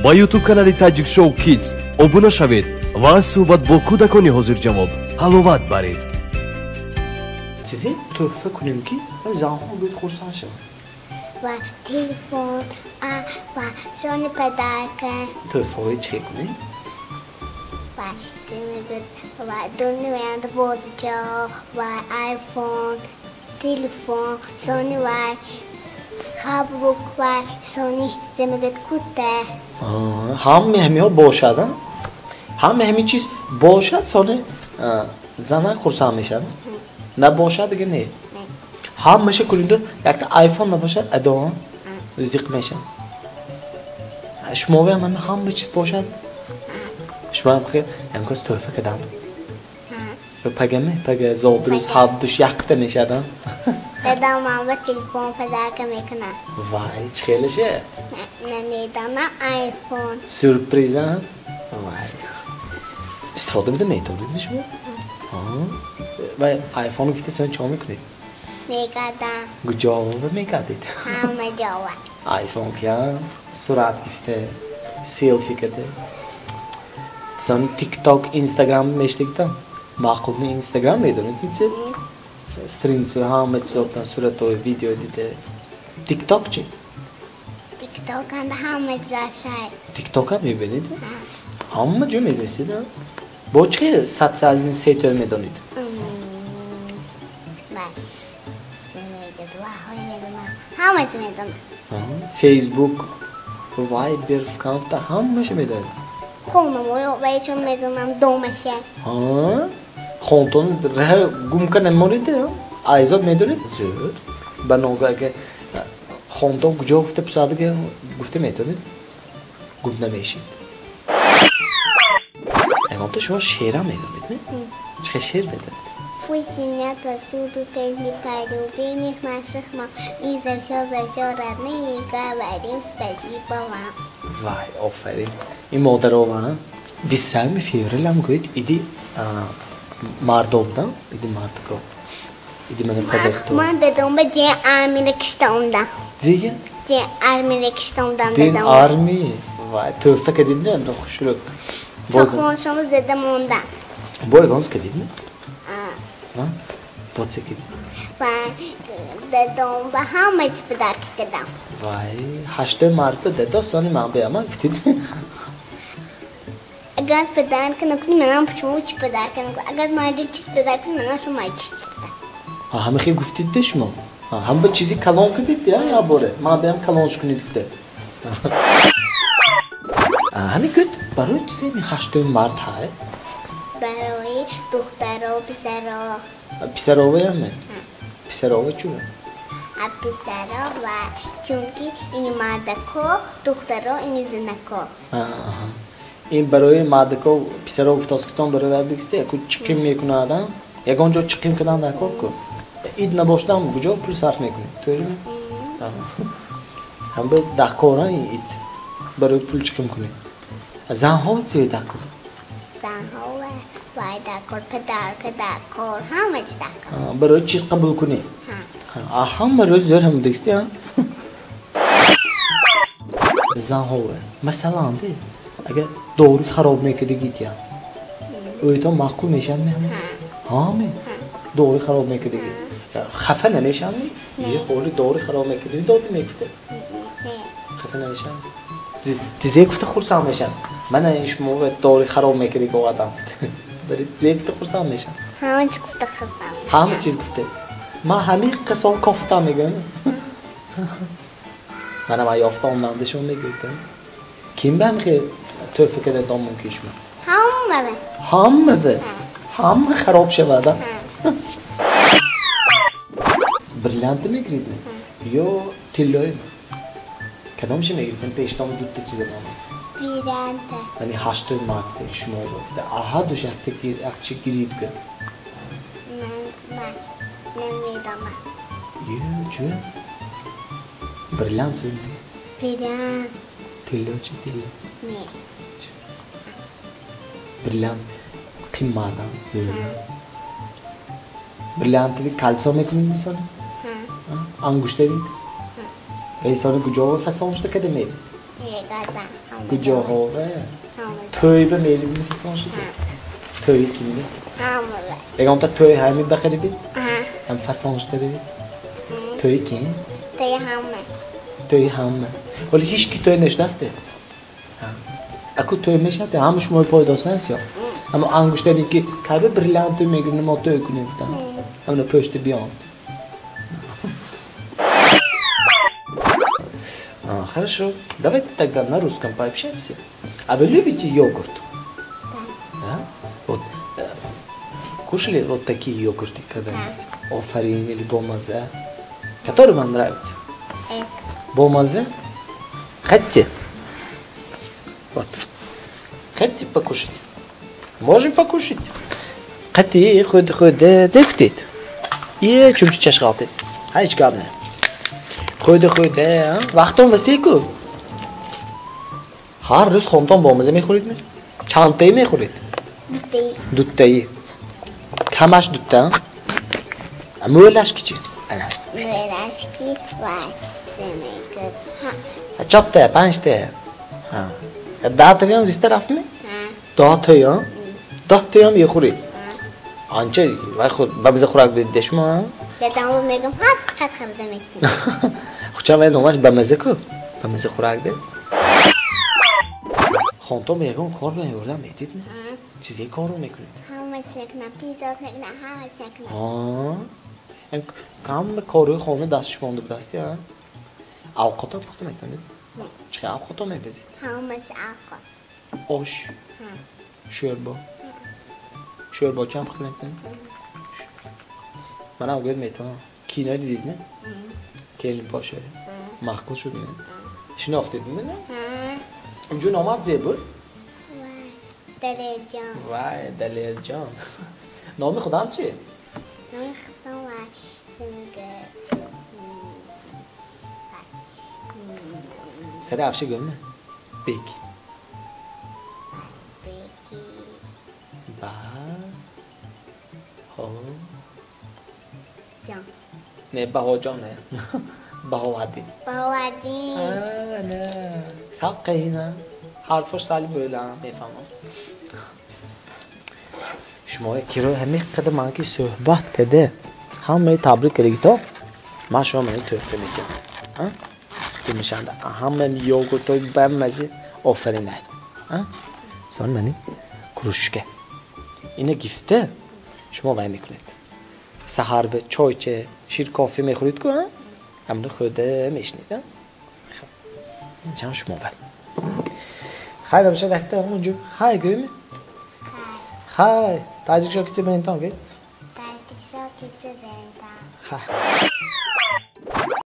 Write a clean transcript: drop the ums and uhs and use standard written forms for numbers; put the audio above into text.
Ба YouTube канали Таҷик Шоу Kids обуна шавед ва аз суҳбат бо кӯдакони ҳозирҷавоб ҳаловат баред. Чизе тӯҳфа кунем, ки занҳо бояд хурсанд шаванд. Ва телефон ва сони подарка. Тӯҳфаҳои чӣ кунем? Ва ва дунёянд бозичаҳо ва айфон, телефон, сони ва каблук ва сони земегӯяд кута. Ҳамаи ҳамиҳо бошад, ҳамаи ҳамин чиз бошад, сони зана хурсанд мешавад. Набошад, дига не. Ҳамаша куниду якта айфон набошад, адо зиқ мешавад. Шумоам ҳама чиз бошад, шумоам ямкас тӯҳфа кардам. Пагаме пага зодрӯз ҳабдуш якта мешавад. Дадам ман ба телефон подарка мекунад. Вай, чӣ хелеше? Намедонам, айфон. Сюрприз, а? Вай, истифода буда метавонед шумо? Вай, айфон гуфта, сон чӣ мекунед? Мегардам. Куҷо мегардед? Ҳама ҷова. Айфон ки сурат гирифта, селфи карда. Сон тикток, инстаграм мештагитам? Маъқулми инстаграм медонед мице? Страница ҳама чизотан суратҳои видео дида. Тикток чи? Тикток анда ҳама чизашай. Тиктокам мебинед? Ҳама ҷо медонистед? Бо чӣ социальный сетьҳо медонед? Ҳама чиз медонам. Фейсбук, Вайбер, Вконтакте ҳамаша медонед? Хонамоё вайчон медонам, домаша. Хонтон раҳ гум карда намонед? Айзод медонед? Зӯр. Ба нога агар хонтон куҷо гуфта пурсад, гуфта метавонед? Гум намешид. Ягонта шумо шеърам медонед, не? Чӣ хел шеър медонед? Пусть звенят повсюду песни про любимых наших мам. И за все, родные, говорим спасибо вам. Вай, офарин. Ин модарова 23-юми февралам гӯед иди мардо будам, иди мардико. Иди мана падарто. Ман дадом ба день армии киштондам. Зия? День армии киштондам День дадом. армии. Вай, тӯҳфа кардид, не? Хушрӯ. Чохоншому зада мондам. Бо ягонс кардид, не? Бо чӣ кардид? Ва дадом ба ҳама чиз подарка кардам. Вай, 8 марта дадо сони ман бияман гуфтид. Агар подарка накунӣ, манам почему чи подарка накунӣ? Агар майда чиз подарка кунӣ, манам шо майда чиз подарка. Ҳама хел гуфтид де шумо? Ҳама ба чизи калон кардид, я як боре. Ман биям калонш кунед гуфта. Ҳамин гӯд, барои чизе ми 8 март ҳай? Барои духтаро, писаро. Писароваям ме? Писарова чӯ? А писаро ва чунки ини мардако, духтаро ини занако. Ин барои мардако, писаро гуфтоскитон барои вай бигисте, яку чиқим мекунад, а? Ягон ҷо чиқим кардан дар кор ку. Ид набошдам куҷо пул сарф мекунед? Тӯрими? Ҳам ба дахкора ин ид барои пул чиқим кунед. Занҳо чӣ дахкор? Занҳо вай дахкор, подарка дахкор, ҳама чиз дахкор. Барои чиз қабул кунед? Ҳама рӯз зӯр ҳам дигисте, а? Занҳо масалан, де, агар дори хароб мекардагид, я ӯйтон маъқул мешавад ме? Ҳа, ме? Дори хароб мекардагид. Хафа намешавад ме? Е, ҳоли дори хароб мекардагид, доди мегуфта. Хафа намешавад? Тизе гуфта хурсанд мешавад. Мана ин шумо дори хароб мекардагид одам гуфта. Бари тизе гуфта хурсанд мешавад. Ҳама чиз гуфта хурсанд. Ҳама чиз гуфта. Ман ҳамин қисол кофтам мегӯям. Мана ман ёфта омдам, шумо мегӯед. Ким ба ҳамин хел тӯҳфа кардатон мумкин шумо? Ҳама. Ҳама. Ҳама хароб шавад. Бриллиант мегирид ё тиллои? Кадомша мегирид? Пештоми дута чиза номи. Бриллиант. Яъне 8 март шумо гуфта. Аҳа, душ якта якчи гирид гӯ. Ман намедонам. Ё, чӣ? Бриллиант зӯр. Бриллиант. Тилло чӣ, тилло? Не. Бриллиант қиммат, зӯр. Бриллиантови кольцо мекунед мисоли? Ангуштари? Ва исони куҷо фасон шуда када мерид? мегардам. Куҷоҳо? Тӯй ба меридӣ фасон шуда? Тӯи кимда? Ҳамала. Ягонта тӯй ҳами ба қариби? Ҳам фасон шуда равӣ? Тӯи ким? Тӯи ҳама. Тӯи ҳама. Ҳоли ҳеч ки тӯй нашудасте? Аку тӯй мешавад, ҳама шумои пойдостанс ё? Аммо ангуштаре ки кайба бриллиант тӯй мегирем, мо тӯй кунем гуфтам. Ҳамина пӯшта биём. Хорошо, давайте тогда на русском пообщаемся. А вы любите йогурт? Да. Да? Вот кушали вот такие йогурты когда-нибудь? Да. Офарин или бомазе? Который вам нравится? Это. Бомазе? Хотите? Вот. Хотите покушать? Можем покушать. Хотите, худ, худ, зефтит. Е, чумчи чашқалтит. Ҳеч гап не. Хӯрда хӯрда, вақтон васеъ-ку. Ҳар рӯз хонтон бомаза мехӯред ме? Чандтаи мехӯред? Дутаи. Дутаи. Камаш дута? Мӯлаш ки чи? Мӯлаш ки вай мегӯд. Чорта, панҷта. Даҳтаям зиста рафтме? Даҳтаям? Даҳтаям мехӯред? Анча вай худ ба биза хӯрак бидида шумо? Баъдан мегӯм ҳар фақат хӯрда метавонем. Хучам вай номаш ба маза ку? Ба маза хӯрак де? Хонтон ба ягон кор ба ёрдам метид ме? Чизе корро мекунед? Ҳама чиз мекунам, пизоз мекунам, ҳама чиз мекунам. Ҳама корҳои хона даст шумо монда будасти, а? Авқотам пухта метавонед? Чӣ авқото мепазед? Ҳама чиз авқот. Ош? Шӯрбо? Шӯрбочаам пухта метавонед? Манам гӯяд метавонам. Кино дидед ме? Келинпошо. Маъқул шуд ме? Шинохтед ме? Унҷо номат зе буд? Далерҷон. Вай, Далерҷон. Номи худам чи? Номи худам вай. Сари афши гӯм ме? Бек. Беки. Ба. Ҳо. Ҷон. Не, Баҳоҷон не. Баҳоваддин. Баҳоваддин. Не. Сал қаҳина. Ҳарфош сали бӯлам, мефаҳмам. Шумо киро ҳамин қадар ман ки суҳбат карда, ҳамаи табрик кардагито, ман шумо мани тӯҳфа мекунам. Ки мешаванд ҳама йогуртҳои бамаза офаринай. Сон мани кружка. Ина гифта шумо вай мекунед. Саҳар ба чойча, шир кофе мехӯред ку, ҳамина хӯрда мешнед. Инчам шумо вай. Хай набошад якта ҳамонҷо. Хай гӯйме? Хай. Таҷикшо китсе бентон гӯй? Таҷикшо китсе бентон. Хай.